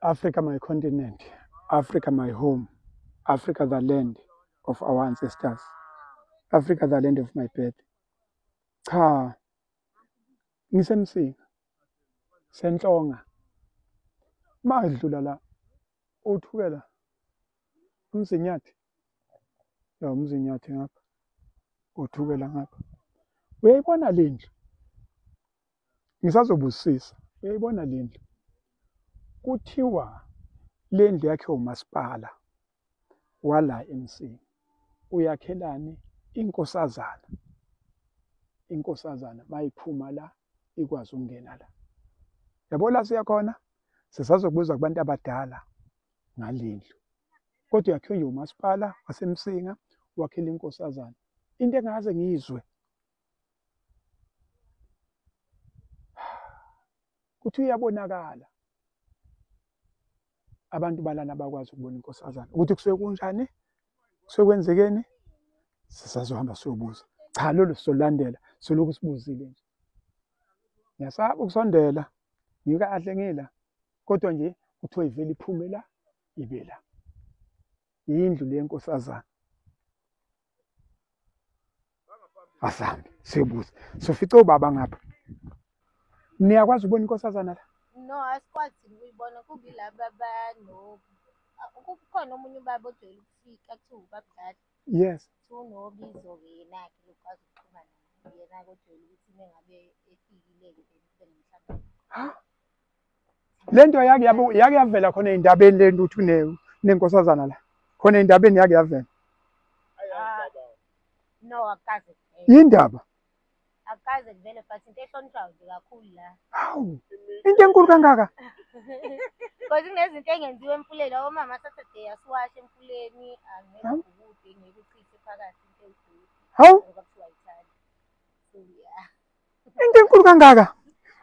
Africa my continent, Africa my home, Africa the land of our ancestors, Africa the land of my birth. Cha, ngiseMsinga, Senhlonga. Madlula la, uThukela, uMzinyathi. Ya uMzinyathi ngapha, uThukela ngapha. Uyayibona le ndlu? Ngisazobusisa. Uyayibona le ndlu? Kuthiwa le ndlu yakhe umasipala wala eMsinga. Uyakhelani inkosazana? Inkosazana mayiphuma la ikwazi ukungena la. Yabo la siyakhona? Sisazokubuza kubantu abadala ngale ndlu. Kodwa yakhiwe nje umasipala waseMsinga wakhela inkosazana. Into engaze ngiyizwe kuthi uyabonakala abantu balana bakwazi ukubona inkosazana ukuthi kusuke kunjani, kusuke kwenzekeni. Sisazohamba siyobuza. Cha, lolu sizolandela, solokhu sibuzile nje. Ngiyasaba ukusondela, ngikahle ngila, kodwa nje kuthiwa ivele iphume la ibe la. Yindlu le nkosazana. Asambe siyobuza. Sofica ubaba ngapha. Niyakwazi ukubona inkosazana la? No, asikwazi ukuyibona kubi laba bano. Kukhona omunye ubaba ojwayele ukufika kuthiwa ubabdlali. Yes. Kuthiwa unobizo-ke yena-ke lokwazi ukuxhumana naye. Yena-ke ojwayele ukuthi uma ngabe efikile-ke then kube nomhlangano. Ha? Le nto yake yake yavela khona ey'ndabeni le nto ukuthi unenkosazana la. Khona ey'ndabeni yake yavela. No, akukaze kuvele. Yindaba? Akukaze kuvele, but into ehlonishwayo nje kakhulu la. Hawu, into enkulu kangaka? Because kunezinto engenziwa emfuleni, omama Saturday asiwashe emfuleni, angeke ubhukude, ngeke uchithe phakathi into ewudoti. Hawu. Ngoba kuthiwa ayithandi. So yeah. Into enkulu kangaka?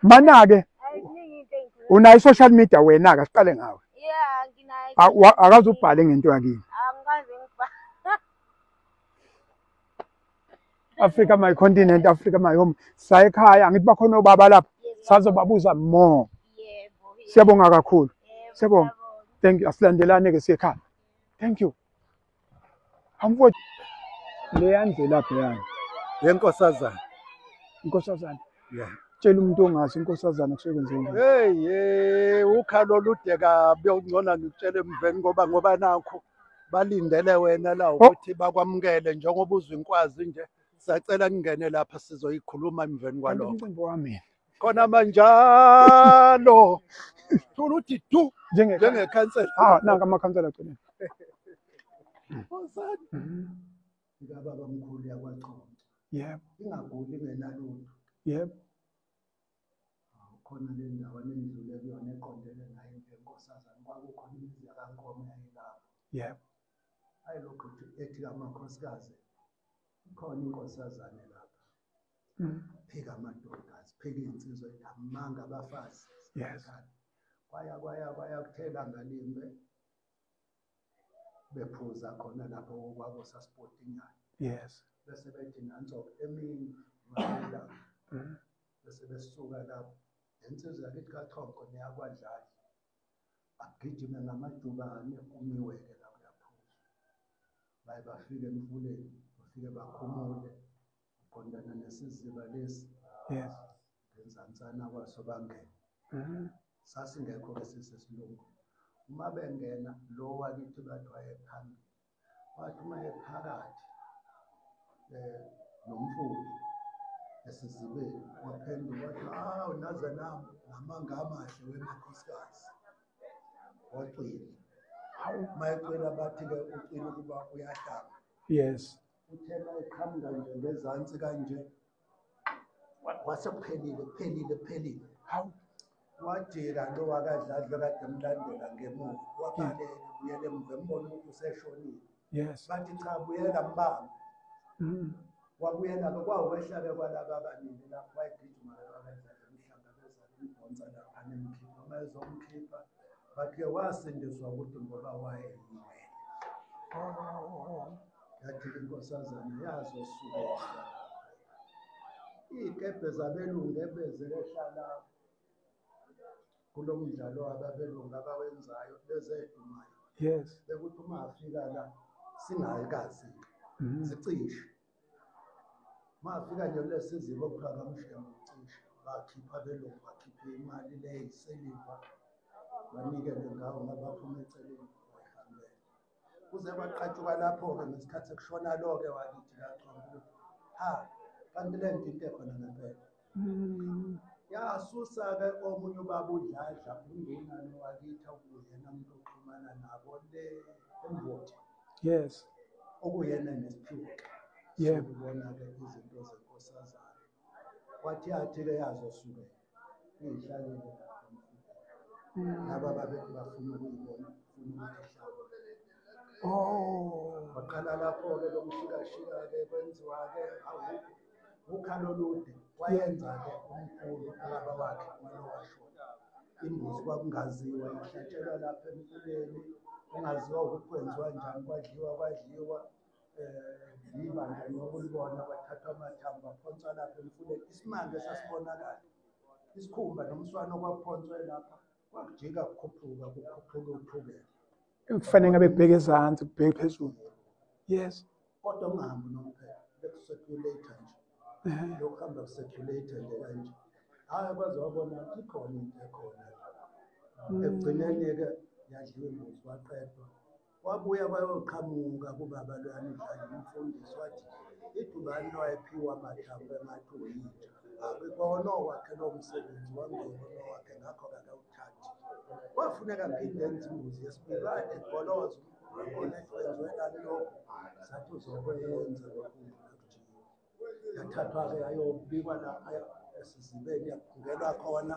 Mana-ke, Ayiningi into enkulu. unayo i-social media wena-ke, asiqale ngawe. Yeah, nginayo. Akaze ubhale ngento yakini. Angikaze ngibhale. Africa my continent, Africa my home. Saya ekhaya, angithi bakhona obaba lapha. Sazobabuza more. Yebo. Siyabonga kakhulu. Siyabonga. Siyabonga. Thank you. Asilandelane ke siye ekhaya. Thank you. Amfowethu, leya ndlela lapha Yenkosazana. Inkosazana. Yeah. Tshela umuntu ongazi inkosazana kusuke kwenzekeni. Hey, hey, ukhalo olude kabi okungcono ngikutshele emveni ngoba nakho balindele wena la ukuthi bakwamukele njengoba uzwa inkwazi nje. Sacela ningene lapha sizoyikhuluma emveni kwalokho. Umcimbi wami. Khona manjalo. Thula uthi du njengekhansela. Ah, nanka amakhansela agcine. Ngikababa mkhulu yakwaChonco. Yebo. Ingaguli ingenalutho. Yebo. Khona le ndawo enidlule kuyona eqondene nayo inkosazana kwakukhona imizi yakaNkomo yayilapho. Yebo. Ayilokhu ethi amakhosikazi ikhona inkosazane lapha. Phika amadoda, phika insizwa amanga abafazi. Yes. Kwaya kuthela ngalimbe bephuza khona lapho kwakusasportinyana. Yes. Bese bethi nanso emini malanga. Bese besuka lapho insizwa yakithi kaChonco neyakwaDladla agijime ngamajubane kumiweke la kuyaphuzwa. Baye bafike emfuleni, bafike bakhumule qondana nesiziba lesi. Yes. Ngenzansana kwaso bangena. Sasingekho ke sisesilungu. Uma bengena lo wakithi bathi wayephambili. Wathi uma ephakathi nomfula esizibeni waphenduka wathi hawu naze nami ngamanga amahle wemakhosikazi. Wacwila. Hawu. Mayecwila bathi-ke ucwila ukuba uyahlamba. Yes. Uthe mayeqhamuka nje ngezansi kanje wasekuphelile kuphelile. Hawu. Wajika lo wakadladla kade emlandela ngemuva wabaleka buyela emuva embona ukuthi useshonile. Yes. Bathi cha buyela mbambe. Wabuyela-ke kwawehla-ke kwalaba abaningi lapho wayegijima wakadladla emhlangabeza emdonsa lapha nemkhipha. Uma ezomkhipha bathi-ke wasindiswa ukuthi ngoba wayeyiwele. Yathi inkosazana yazosuka. Iy'kebhe zabelungu ebezehla lapho. Kulo mdlalo ababelungu abawenzayo lezi ey'dumayo. Bekuthi uma afika la singayikazi sicishe. Uma afika nje kulesi siziba okuthiwa kaMshengu ucishe, bakhipha abelungu bakhiphe imali le eyisiliva banikele ngawo ngabaphuma eceleni bayihambele. Kuze kwaqhatshuka lapho-ke ngesikhathi ekushona lo-ke wakithi kachonga ukuthi ha kanti le nto into ekhona ngempela. Yasusa-ke omunye ubaba uDladla unduna lo wakithi okuyena umuntu oxhumana nabo le eMvoti. Okuyena nesiphiwo-ke. Sokubona-ke izinto zenkosazana. Kwathi yathi-ke yazosukela iy'hlalele lapha emfuleni. Laba ababethi bafuna ukuyibona, bafuna ukuthi ihlawule. Waqala lapho-ke lo mshikashika-ke kwenziwa-ke ukhalo olude wayenza-ke umkhulu ubaba wakhe walo washona. Imbuzi kwakungaziwa yahlatshelwa lapha emfuleni, kungaziwa ukuthi kwenziwa njani, kwadliwa kwadliwa. Ibandla nokulibona kwathathwa amathambo aphonswa lapha emfuleni. Isimanga esasibonakala, isikhumba nomswano okwakuphonswe lapha kwakujika kukhuphuka kukhuphuka uthukela. Kufanele ngabe kubheke ezansi kubheke phezulu. Kodwa ungahambi nomphela, beku-circulate nje. Lokuhamba ku-circulate nje kanje. Hhayi kwaze wabona ikhona into ekhona. Ekugcineni-ke yadliwa imbuzi kwaqedwa. Wabuya kwayoqhamuka kubaba loyana uDladla umfundisi wathi idubani lowayephiwa amathambo engathi uyinja. Akukona owakhe lowo msebenzi wangewona owakhe ngakho-ke akawuthathi. Kwafuneka aphinde enze imbuzi yesibili wathi egoloza umkhulu wakhona ethi wenziwelani lokhu. Sathi uzokwenza lokhu kujika. Yathathwa-ke yayobikwa lapha esizibeni yaphungelwa khona.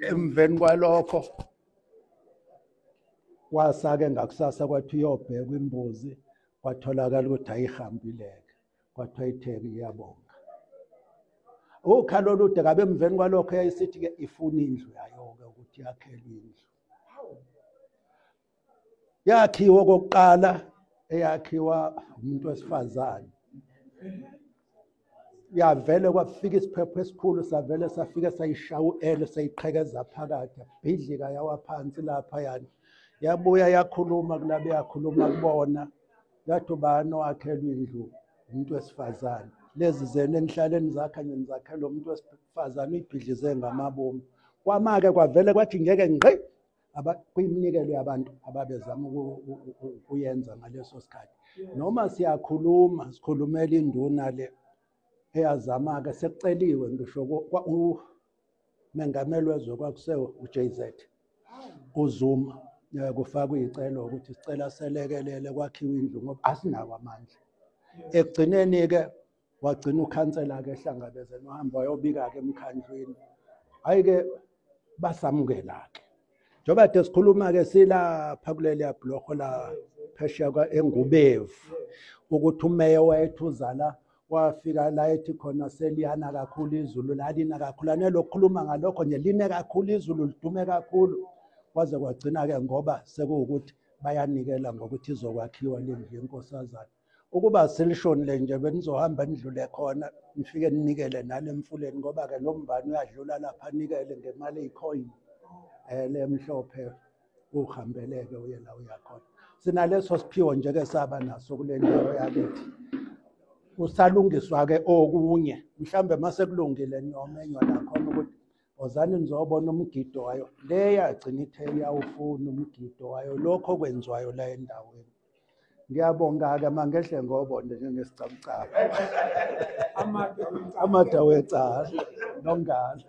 Emveni kwalokho kwasa-ke ngakusasa kwathi iyobhekwa imbuzi kwatholakala ukuthi ayihambile-ke kwathiwa itheki iyabonga. Ukhalo olude kabe emveni kwalokho yayisithi-ke ifuna indlu yayo-ke ukuthi yakhelwe indlu. Yakhiwa okokuqala eyakhiwa umuntu wesifazane. Yavele kwafika isiphepho esikhulu savele safika sayishaya u-L sayiqhekeza phakathi yabhidlika yawa phansi lapha yani. Yabuya yakhuluma kulabo yakhuluma kubona yathi ubani owakhelwa indlu umuntu wesifazane. Lezi zenu enihlaleni zakha nje nizakhela umuntu wesifazane uyibhidlize ngamabomu. Kwama-ke kwavele kwathi ngeke ngqi kuyiminikelo yabantu ababezama ukuyenza ngaleso sikhathi. Noma siyakhuluma sikhulumela induna le eyazama-ke sekuceliwe ngisho umengameli wezwe kwakuse u-JZ uZuma kufakwe iy'celo ukuthi sicela selekelele kwakhiwe indlu ngoba asinawo amandla. Ekugcineni-ke wagcina ukhansela-ke ehlangabezene wahamba wayobika-ke emkhandlwini. Hhayi-ke basamukela-ke. Njengoba kade sikhuluma-ke silapha kuleliya bhuloho la phesheya eNgubevu ukuthi umeya wayethu uzala wafika la ethi khona seliyana kakhulu izulu lalina kakhulu anelokukhuluma ngalokho nje line kakhulu izulu lidume kakhulu kwaze kwagcina-ke ngoba sekuwukuthi bayanikela ngokuthi izokwakhiwa lendlu yenkosazana. Ukuba silishonile nje benizohamba nidlule khona nifike ninikele nale mfuleni ngoba-ke lo mbani uyadlula lapha anikele ngemali eyikhoyini lemhlophe uhambeleke uye la uya khona. Sinaleso siphiwo nje-ke saba naso kule ndawo yakithi. Kusalungiswa-ke okunye mhlawumbe mase kulungile niyomenywa nakhona ukuthi ozani nizobona umgido wayo. Le yagcina ithe iyawufuna umgido wayo lokho okwenziwayo la endaweni. Ngiyabonga-ke mangehle ngobonde njengesicabucabu. Amade wecala nongalo.